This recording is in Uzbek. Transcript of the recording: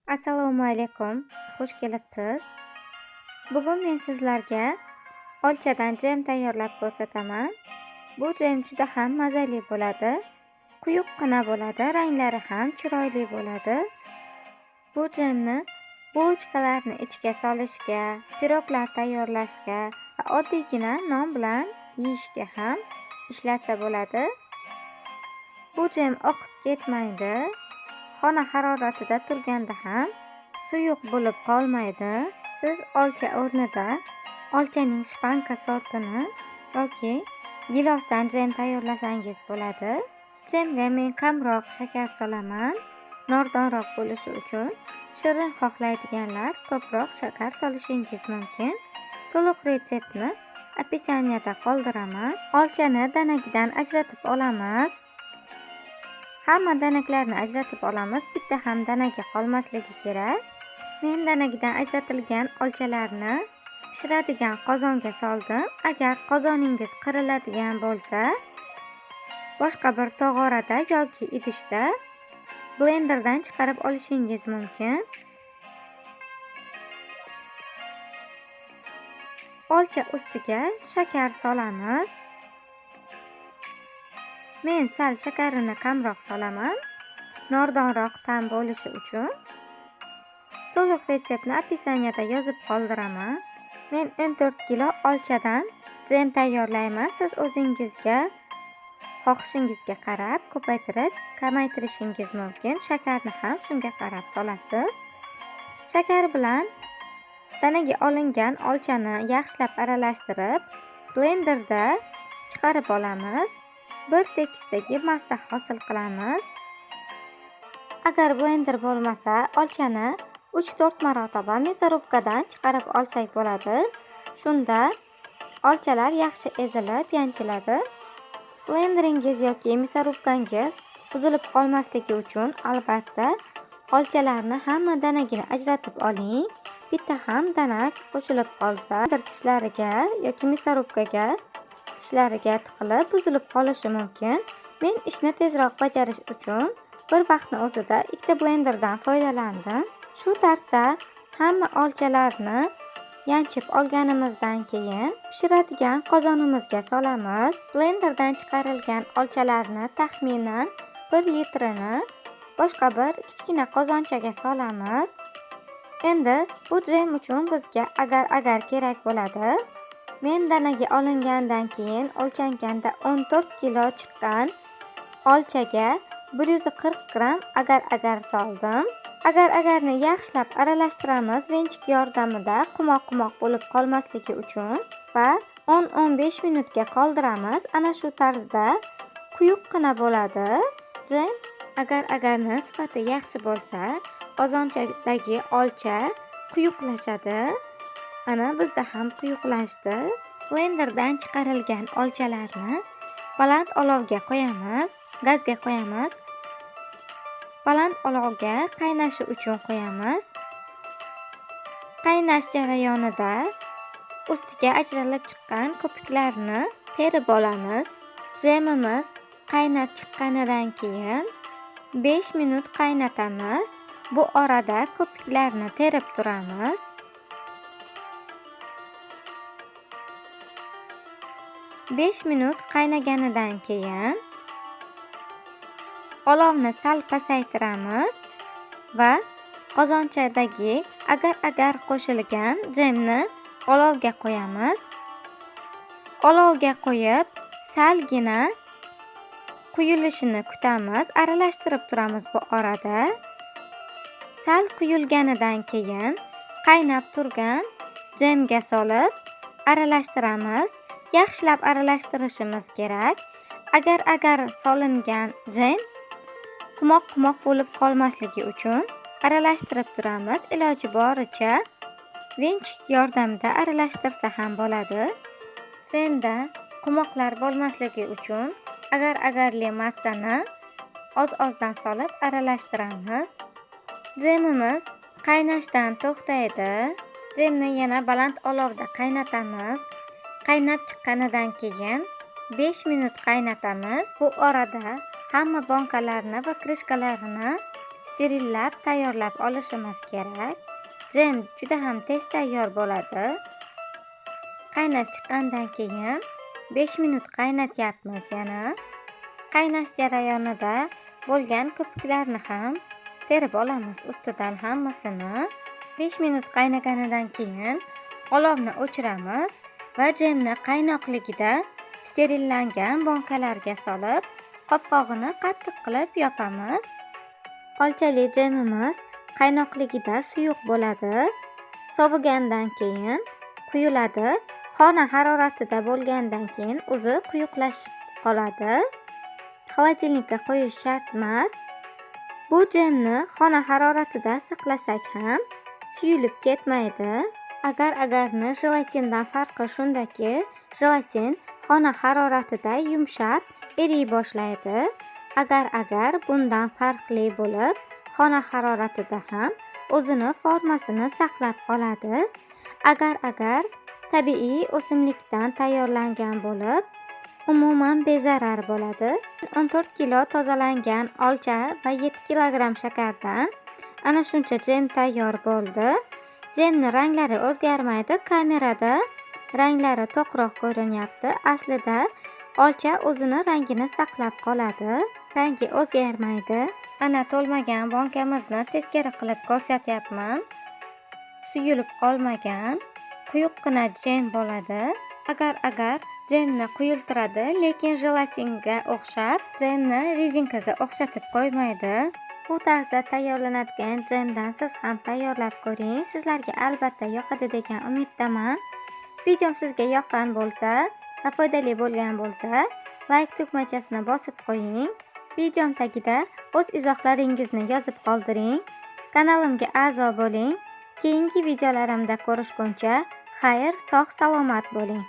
Assalomu alaykum, xush kelibsiz. Bugun men sizlarga olchadan jem tayyorlab ko'rsataman. Bu jem juda ham mazali bo'ladi. Quyuqqina bo'ladi, ranglari ham chiroyli bo'ladi. Bu jemni bulochkalarni ichiga solishga, piroglar tayyorlashga va oddiygina non bilan yeyishga ham ishlatsa bo'ladi. Bu jem oqib ketmaydi. Xona haroratida turganda ham suyuq bo'lib qolmaydi. Siz olcha o'rnida olchaning shpanka sortini yoki gilosdan jem tayyorlasangiz bo'ladi. Jemga men kamroq shakar solaman, nordonroq bo'lishi uchun. Shirin xohlaydiganlar ko'proq shakar solishingiz mumkin. To'liq retseptni описаниеda qoldiraman. Olchani danagidan ajratib olamiz. Hamma danaklarni ajratib olamiz, bitta ham danagi qolmasligi kerak. Men danagidan ajratilgan olchalarni pishiradigan qozonga soldim. Agar qozoningiz qiriladigan bo'lsa, boshqa bir tog'orada yoki idishda blenderdan chiqarib olishingiz mumkin. Olcha ustiga shakar solamiz. Men sal shakarini kamroq solaman, nordonroq ta'm bo'lishi uchun. To'liq retseptni описаниеda yozib qoldiraman. Men 14 kilo olchadan jem tayyorlayman. Siz o'zingizga xohishingizga qarab ko'paytirib, kamaytirishingiz mumkin. Shakarni ham shunga qarab solasiz. Shakar bilan danaga olingan olchani yaxshilab aralashtirib, blenderda chiqarib olamiz. Bir tekisdagi massa hosil qilamiz. Agar blender bo'lmasa, olchani 3-4 marotaba мясорубкаdan chiqarib olsak bo'ladi. Shunda olchalar yaxshi ezilib, yanchiladi. Blenderingiz yoki мясорубканgiz buzilib qolmasligi uchun albatta olchalarni hamma danagini ajratib oling. Bitta ham danak qo'shilib qolsa, blender tishlariga yoki мясорубкаga tishlariga tiqilib buzilib qolishi mumkin. Men ishni tezroq bajarish uchun bir vaqtni o'zida ikkita blenderdan foydalandim. Shu tarzda hamma olchalarni yanchib olganimizdan keyin pishiradigan qozonimizga solamiz. Blenderdan chiqarilgan olchalarni taxminan 1 litrini boshqa bir kichkina qozonchaga solamiz. Endi bu jem uchun bizga agar-agar kerak bo'ladi. Men danaga olingandan keyin o'lchanganda 14 kilo chiqqan olchaga 140 gramm agar-agar soldim. Agar-agarni yaxshilab aralashtiramiz venchik yordamida qumoq-qumoq bo'lib qolmasligi uchun va 10-15 minutga qoldiramiz. Ana shu tarzda quyuqqina bo'ladi. Jem agar-agarni sifati yaxshi bo'lsa, qozonchadagi olcha quyuqlashadi. Ana bizda ham quyuqlashdi. Blenderdan chiqarilgan olchalarni baland olovga qo'yamiz, gazga qo'yamiz. Baland olovga qaynashi uchun qo'yamiz. Qaynash jarayonida ustiga ajralib chiqqan ko'piklarni terib olamiz. Jemimiz qaynab chiqqanidan keyin 5 minut qaynatamiz. Bu orada ko'piklarni terib turamiz. 5 minut qaynaganidan keyin olovni sal pasaytiramiz va qozonchadagi agar-agar qo'shilgan jemni olovga qo'yamiz. Olovga qo'yib, salgina quyilishini kutamiz, aralashtirib turamiz bu orada. Sal quyilganidan keyin qaynab turgan jemga solib aralashtiramiz. Yaxshilab aralashtirishimiz kerak. Agar-agar solingan jem qumoq-qumoq bo'lib qolmasligi uchun aralashtirib turamiz. Iloji boricha venchik yordamida aralashtirsa ham bo'ladi. Jemda qumoqlar bo'lmasligi uchun agar-agarli massani oz-ozdan solib aralashtiramiz. Jemimiz qaynashdan to'xtaydi. Jemni yana baland olovda qaynatamiz. Qaynab chiqqanidan keyin 5 minut qaynatamiz. Bu orada hamma bankalarni va krishkalarini Sterillab tayyorlab olishimiz kerak. Jem juda ham tez tayyor bo'ladi. Qaynab chiqqandan keyin 5 minut qaynatyapmiz yana. Qaynash jarayonida bo'lgan ko'piklarni ham terib olamiz ustidan hammasini. 5 minut qaynaganidan keyin olovni o'chiramiz va jemni qaynoqligida sterillangan bankalarga solib, qopqog'ini qattiq qilib yopamiz. Olchali jemimiz qaynoqligida suyuq bo'ladi. Sovigandan keyin quyiladi. Xona haroratida bo'lgandan keyin o'zi quyuqlashib qoladi. Холодильник ka qo'yish shart emas. Bu jemni xona haroratida saqlasak ham suyulib ketmaydi. Agar-agarni jelatindan farqi shundaki, jelatin xona haroratida yumshab, eriy boshlaydi. Agar-agar bundan farqli bo'lib, xona haroratida ham o'zini formasini saqlab qoladi. Agar-agar tabiiy o'simlikdan tayyorlangan bo'lib, umuman bezarar bo'ladi. 14 kilo tozalangan olcha va 7 kilogramm shakardan ana shuncha jem tayyor bo'ldi. Jemni ranglari o'zgarmaydi. Kamerada ranglari to'qroq ko'rinyapti. Aslida olcha o'zini rangini saqlab qoladi. Rangi o'zgarmaydi. Ana to'lmagan bonkamizni teskari qilib ko'rsatyapman. Suyulib qolmagan, quyuqqina jem bo'ladi. Agar-agar jemni quyultiradi, lekin jelatinga o'xshab jemni rezinkaga o'xshatib qo'ymaydi. Bu tarzda tayyorlanadigan jemdan siz ham tayyorlab ko'ring. Sizlarga albatta yoqadi degan umiddaman. Videom sizga yoqqan bo'lsa va foydali bo'lgan bo'lsa, layk tugmachasini bosib qo'ying. Videom tagida o'z izohlaringizni yozib qoldiring. Kanalimga a'zo bo'ling. Keyingi videolarimda ko'rishguncha xayr, sog' salomat bo'ling.